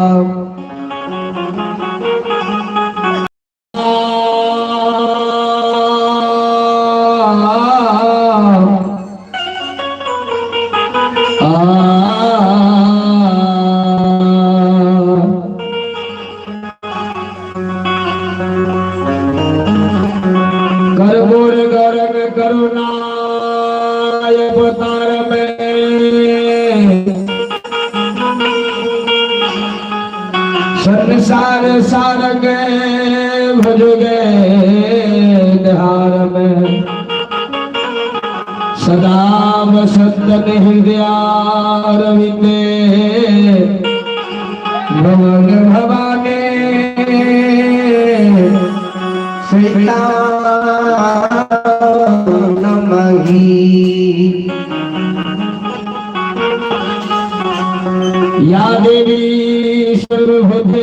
कर्पूर गौरव करुणा अवतार में, संसार सार के भुजगे निहार में, सदा वसंत हृदय रविंदे भवन भवानी सीता नमः। या देवी सर्वभूतेषु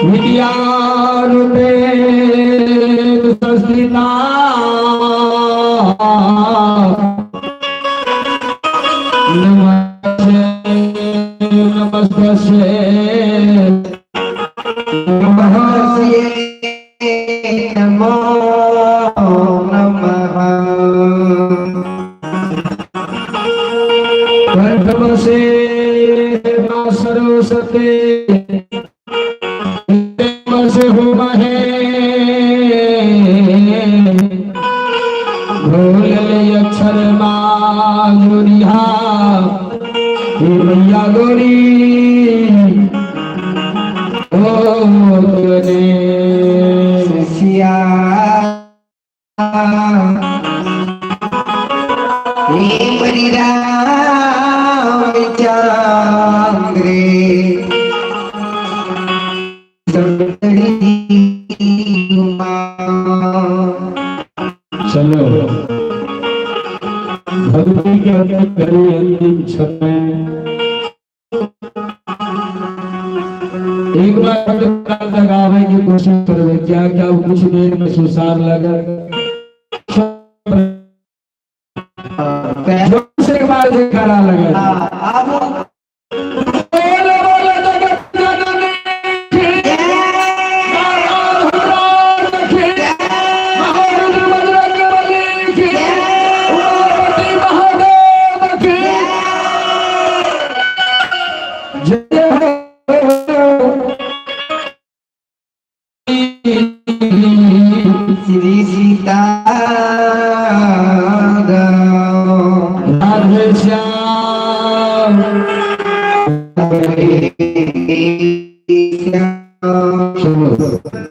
विद्यारूपेण संस्थिता, नमस्ते नमस्ते नमः। नमो नमः। प्रथम से मां सरस्वती से हो महे, भूल अक्षर माधुरिया हे मैया गोरी ओ तुने सिया हे हरि राम चांद्रे चलो, भक्ति के अंतिम घड़ी, अंतिम क्षण में एक बार लगावे की कोशिश करवे। क्या क्या कुछ देर में सुसार लगा से एक बार जयकारा लगा। बोलो बोलो जगत जननी की, महाराज की, महारुद्र बजरंगबली की, उमापति महादेव की जय हो। श्री सीता राधे श्याम। चलो।